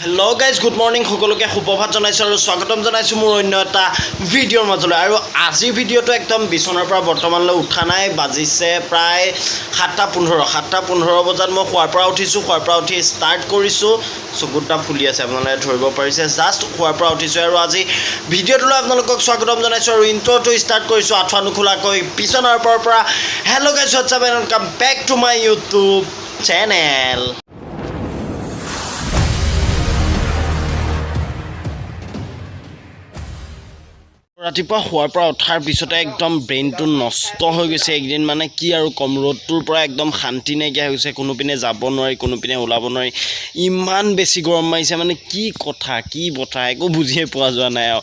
Hello' guys, good morning. সকলোকে সুপ্ৰভাত জনাইছোঁ আৰু স্বাগতম জনাইছোঁ মোৰ অন্য এটা ভিডিঅ'ৰ মাজলৈ। আৰু আজিৰ ভিডিঅ'টো একদম বিচনাৰ পৰা বৰ্তমানলৈ উঠা নাই। বাজিছে প্ৰায় 7:15। 7:15 বজাত মই শোৱাৰ পৰা উঠিছোঁ। শোৱাৰ পৰা উঠি ষ্টাৰ্ট কৰিছোঁ। চকুত এটা ফুলি আছে, আপোনালোকে ধৰিব পাৰিছে। জাষ্ট শোৱাৰ পৰা উঠিছোঁ আৰু আজি ভিডিঅ'টোলৈ আপোনালোকক স্বাগতম জনাইছোঁ আৰু ইণ্ট্ৰটো ষ্টাৰ্ট কৰিছোঁ আঁঠুৱা নোখোলাকৈ বিচনাৰ ওপৰৰ পৰা। Hello guys, what's up and welcome back to my YouTube channel. ৰাতিপুৱা শোৱাৰ পৰা উঠাৰ পিছতে একদম ব্ৰেইনটো নষ্ট হৈ গৈছে এইকেইদিন। মানে কি আৰু কম, ৰ'দটোৰ পৰা একদম শান্তি নাইকিয়া হৈ গৈছে। কোনোপিনে যাব নোৱাৰি, কোনোপিনে ওলাব নোৱাৰি। ইমান বেছি গৰম মাৰিছে, মানে কি কথা কি বতৰা একো বুজিয়ে পোৱা যোৱা নাই আৰু।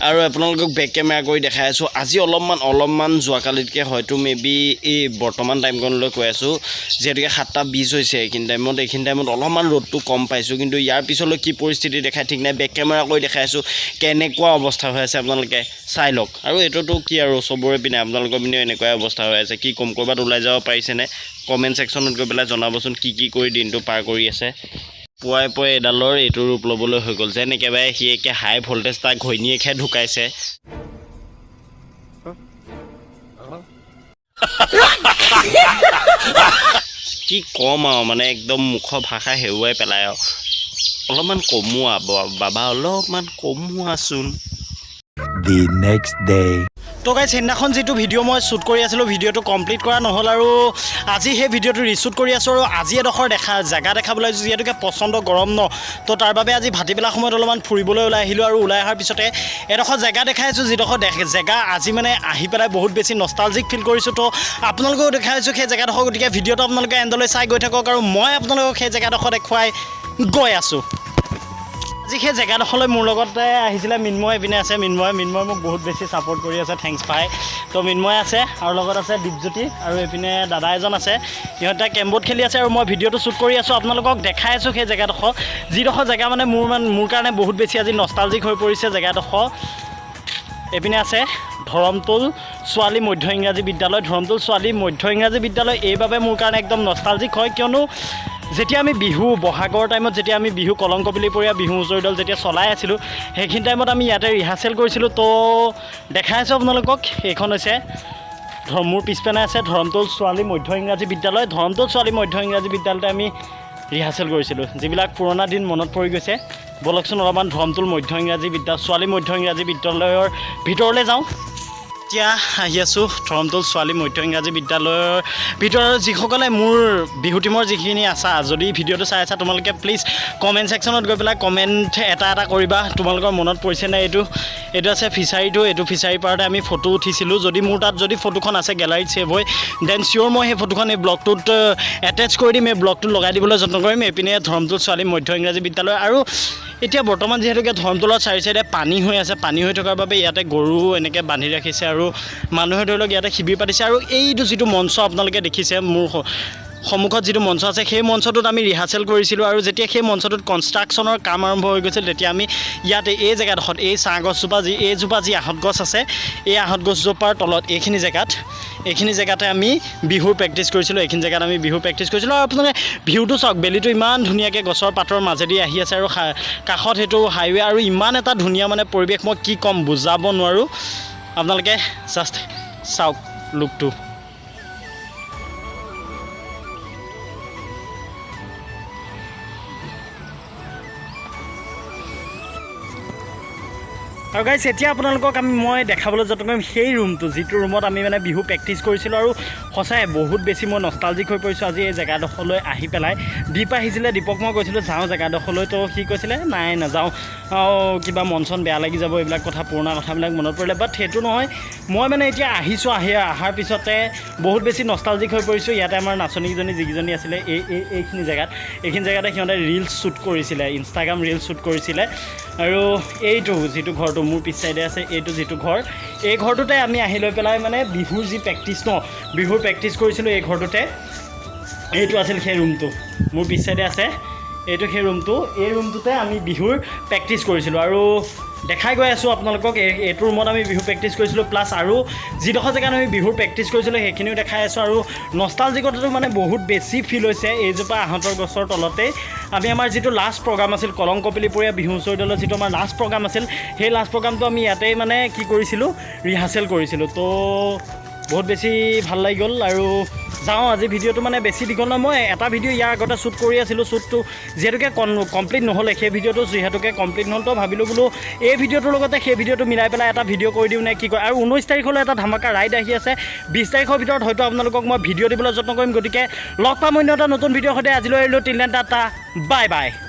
আৰু আপোনালোকক বেক কেমেৰা কৰি দেখাই আছোঁ। আজি অলপমান অলপমান যোৱাকালিতকৈ হয়তো মে বি এই বৰ্তমান টাইমকণলৈ কৈ আছোঁ, যিহেতুকে 7:20 হৈছে এইখিনি টাইমত। এইখিনি টাইমত অলপমান ৰ'দটো কম পাইছোঁ, কিন্তু ইয়াৰ পিছলৈ কি পৰিস্থিতি দেখাই ঠিক নাই। বেক কেমেৰা কৰি দেখাই আছোঁ কেনেকুৱা অৱস্থা হৈ আছে, আপোনালোকে চাই লওক। আৰু এইটোতো কি আৰু, চবৰে পিনে, আপোনালোকৰ পিনেও এনেকুৱাই অৱস্থা হৈ আছে। কি ক'ম, ক'ৰবাত ওলাই যাব পাৰিছেনে? কমেণ্ট ছেকশ্যনত গৈ পেলাই জনাবচোন কি কি কৰি দিনটো পাৰ কৰি আছে। পুৱাই পুৱাই এডালৰ এইটো ৰূপ ল'বলৈ হৈ গ'ল, যেন একেবাৰে সি একে হাই ভল্টেজ তাক ঘৈণীয়েকহে ঢুকাইছে। কি ক'ম আৰু, মানে একদম মুখৰ ভাষা হেৰুৱাই পেলাই আৰু। অলপমান কমোৱা বাবা, অলপমান কমোৱাচোন। The next day. তো গাইজ, সেইদিনাখন যিটো ভিডিঅ' মই শ্বুট কৰি আছিলোঁ, ভিডিঅ'টো কমপ্লিট কৰা নহ'ল আৰু আজি সেই ভিডিঅ'টো ৰিশ্বুট কৰি আছোঁ। আৰু আজি এডোখৰ জেগা দেখাবলৈ আহিছোঁ, যিহেতুকে প্ৰচণ্ড গৰম ন, তো তাৰ বাবে আজি ভাটিবেলা সময়ত অলপমান ফুৰিবলৈ ওলাই আহিলোঁ। আৰু ওলাই অহাৰ পিছতে এডোখৰ জেগা দেখাই আছোঁ, যিডোখৰ জেগা আজি মানে আহি পেলাই বহুত বেছি নষ্টালজিক ফিল কৰিছোঁ। তো আপোনালোকেও দেখাই আছোঁ সেই জেগাডোখৰ। গতিকে ভিডিঅ'টো আপোনালোকে এণ্ডলৈ চাই গৈ থাকক আৰু মই আপোনালোকক সেই জেগাডোখৰ দেখুৱাই গৈ আছোঁ। আজি সেই জেগাডোখৰলৈ মোৰ লগতে আহিছিলে মৃন্ময়। এইপিনে আছে মৃন্ময়। মৃন্ময় মোক বহুত বেছি ছাপৰ্ট কৰি আছে, thanks ভাই। তো মৃন্ময় আছে আৰু লগত আছে দীপজ্যোতি আৰু এইপিনে দাদা এজন আছে। সিহঁতে কেৰম বোৰ্ড খেলি আছে আৰু মই ভিডিঅ'টো শ্বুট কৰি আছোঁ, আপোনালোকক দেখাই আছোঁ সেই জেগাডোখৰ, যিডোখৰ জেগা মানে মোৰ কাৰণে বহুত বেছি আজি নষ্টালজিক হৈ পৰিছে জেগাডোখৰ। এইপিনে আছে ধৰমটোল ছোৱালী মধ্য ইংৰাজী বিদ্যালয়। ধৰমটোল ছোৱালী মধ্য ইংৰাজী বিদ্যালয় এইবাবে মোৰ কাৰণে একদম নষ্টালজিক হয়, কিয়নো যেতিয়া আমি বিহু বহাগৰ টাইমত যেতিয়া আমি বিহু কলং কপিলীপৰীয়া বিহু হুঁচৰি দল যেতিয়া চলাই আছিলোঁ, সেইখিনি টাইমত আমি ইয়াতে ৰিহাৰ্চেল কৰিছিলোঁ। তো দেখাই আছোঁ আপোনালোকক, এইখন হৈছে মোৰ পিছপিনে আছে ধৰমটোল ছোৱালী মধ্য ইংৰাজী বিদ্যালয়। ধৰমটোল ছোৱালী মধ্য ইংৰাজী বিদ্যালয়তে আমি ৰিহাৰ্চেল কৰিছিলোঁ। যিবিলাক পুৰণা দিন মনত পৰি গৈছে। ব'লকচোন, অলপমান ধৰমটোল মধ্য ইংৰাজী বিদ্যা ছোৱালী মধ্য ইংৰাজী বিদ্যালয়ৰ ভিতৰলৈ যাওঁ। এতিয়া আহি আছোঁ ধৰমটোল ছোৱালী মধ্য ইংৰাজী বিদ্যালয়ৰ ভিতৰত। যিসকলে মোৰ বিহু টীমৰ যিখিনি আছা, যদি ভিডিঅ'টো চাই আছা তোমালোকে, প্লিজ কমেণ্ট ছেকশ্যনত গৈ পেলাই কমেণ্ট এটা এটা কৰিবা, তোমালোকৰ মনত পৰিছে নে এইটো। এইটো আছে ফিচাৰীটো। এইটো ফিচাৰী পাৰতে আমি ফটো উঠিছিলোঁ। যদি মোৰ তাত যদি ফটোখন আছে গেলাৰীত ছেভ হৈ, then চিয়'ৰ মই সেই ফটোখন এই ব্লগটোত এটেচ কৰি দিম, এই ব্লগটোত লগাই দিবলৈ যত্ন কৰিম। এইপিনে ধৰমটোল ছোৱালী মধ্য ইংৰাজী বিদ্যালয়। আৰু এতিয়া বৰ্তমান যিহেতুকে ধৰমটোলত চাৰি চাইডে পানী হৈ আছে, পানী হৈ থকাৰ বাবে ইয়াতে গৰু এনেকৈ বান্ধি ৰাখিছে আৰু মানুহে ধৰি লওক ইয়াতে শিবিৰ পাতিছে। আৰু এইটো যিটো মঞ্চ আপোনালোকে দেখিছে, মোৰ সন্মুখত যিটো মঞ্চ আছে, সেই মঞ্চটোত আমি ৰিহাৰ্চেল কৰিছিলোঁ। আৰু যেতিয়া সেই মঞ্চটোত কনষ্ট্ৰাকশ্যনৰ কাম আৰম্ভ হৈ গৈছিল, তেতিয়া আমি ইয়াতে এই জেগাডোখৰত এই চাহ গছজোপা যি এইজোপা যি আহঁত গছ আছে, এই আহঁত গছজোপাৰ তলত এইখিনি জেগাতে আমি বিহুৰ প্ৰেক্টিছ কৰিছিলোঁ। এইখিনি জেগাত আমি বিহুৰ প্ৰেক্টিছ কৰিছিলোঁ। আৰু আপোনালোকে ভিউটো চাওক, বেলিটো ইমান ধুনীয়াকৈ গছৰ পাতৰ মাজেদি আহি আছে আৰু কাষত সেইটো হাইৱে আৰু ইমান এটা ধুনীয়া মানে পৰিৱেশ, মই কি ক'ম বুজাব নোৱাৰোঁ। আপোনালোকে জাষ্ট চাওক লুকটো। আৰু গাইছ, এতিয়া আপোনালোকক মই দেখাবলৈ যত্ন কৰিম সেই ৰুমটো, যিটো ৰুমত আমি মানে বিহু প্ৰেক্টিছ কৰিছিলোঁ। আৰু সঁচাই বহুত বেছি মই নষ্টালজিক হৈ পৰিছোঁ আজি এই জেগাডোখৰলৈ আহি পেলাই। দীপ আহিছিলে, দীপক মই কৈছিলোঁ যাওঁ জেগাডোখৰলৈ, তো সি কৈছিলে নাই নাযাওঁ, কিবা মন চন বেয়া লাগি যাব, এইবিলাক কথা পুৰণা কথাবিলাক মনত পৰিলে। বাট সেইটো নহয়, মই মানে এতিয়া আহিছোঁ, অহাৰ পিছতে বহুত বেছি নষ্টালজিক হৈ পৰিছোঁ। ইয়াতে আমাৰ নাচনীকেইজনী যিকেইজনী আছিলে, এই এই এইখিনি জেগাত, এইখিনি জেগাতে সিহঁতে ৰিলচ শ্বুট কৰিছিলে, ইনষ্টাগ্ৰাম ৰিলচ শ্বুট কৰিছিলে। আৰু এইটো যিটো ঘৰটো মোৰ পিছ চাইডে আছে, এইটো যিটো ঘৰ, এই ঘৰটোতে আমি আহি লৈ পেলাই মানে বিহুৰ যি প্ৰেক্টিছ ন, বিহুৰ প্ৰেক্টিছ কৰিছিলোঁ এই ঘৰটোতে। এইটো আছিল সেই ৰুমটো, মোৰ পিছ চাইডে আছে এইটো সেই ৰুমটো। এই ৰুমটোতে আমি বিহুৰ প্ৰেক্টিছ কৰিছিলোঁ। আৰু দেখাই গৈ আছোঁ আপোনালোকক। এইটো ৰুমত আমি বিহু প্ৰেক্টিছ কৰিছিলোঁ, প্লাছ আৰু যিডোখৰ জেগাত আমি বিহুৰ প্ৰেক্টিছ কৰিছিলোঁ, সেইখিনিও দেখাই আছোঁ। আৰু নষ্টালজিকতাটো মানে বহুত বেছি ফিল হৈছে। এইজোপা আহঁতৰ গছৰ তলতেই আমি আমাৰ যিটো লাষ্ট প্ৰগ্ৰাম আছিল, কলং কপিলীপৰীয়া বিহু হুঁচৰি দলৰ যিটো আমাৰ লাষ্ট প্ৰগ্ৰাম আছিল, সেই লাষ্ট প্ৰগ্ৰামটো আমি ইয়াতেই মানে কি কৰিছিলোঁ, ৰিহাৰ্চেল কৰিছিলোঁ। তো বহুত বেছি ভাল লাগি গ'ল। আৰু যাওঁ, আজি ভিডিঅ'টো মানে বেছি দীঘল নহয়। মই এটা ভিডিঅ' ইয়াৰ আগতে শ্বুট কৰি আছিলোঁ, শ্বুটটো যিহেতুকে কমপ্লিট নহ'লে, সেই ভিডিঅ'টো যিহেতুকে কমপ্লিট নহ'ল, তো ভাবিলোঁ বোলো এই ভিডিঅ'টোৰ লগতে সেই ভিডিঅ'টো মিলাই পেলাই এটা ভিডিঅ' কৰি দিওঁ নে কি কয়। আৰু 19 তাৰিখলৈ এটা ধামাকা ৰাইড আহি আছে। 20 তাৰিখৰ ভিতৰত হয়তো আপোনালোকক মই ভিডিঅ' দিবলৈ যত্ন কৰিম। গতিকে লগ পাম অন্য এটা নতুন ভিডিঅ'ৰ সৈতে। আজিলৈ এৰিলোঁ। Till then, tata, bye bye.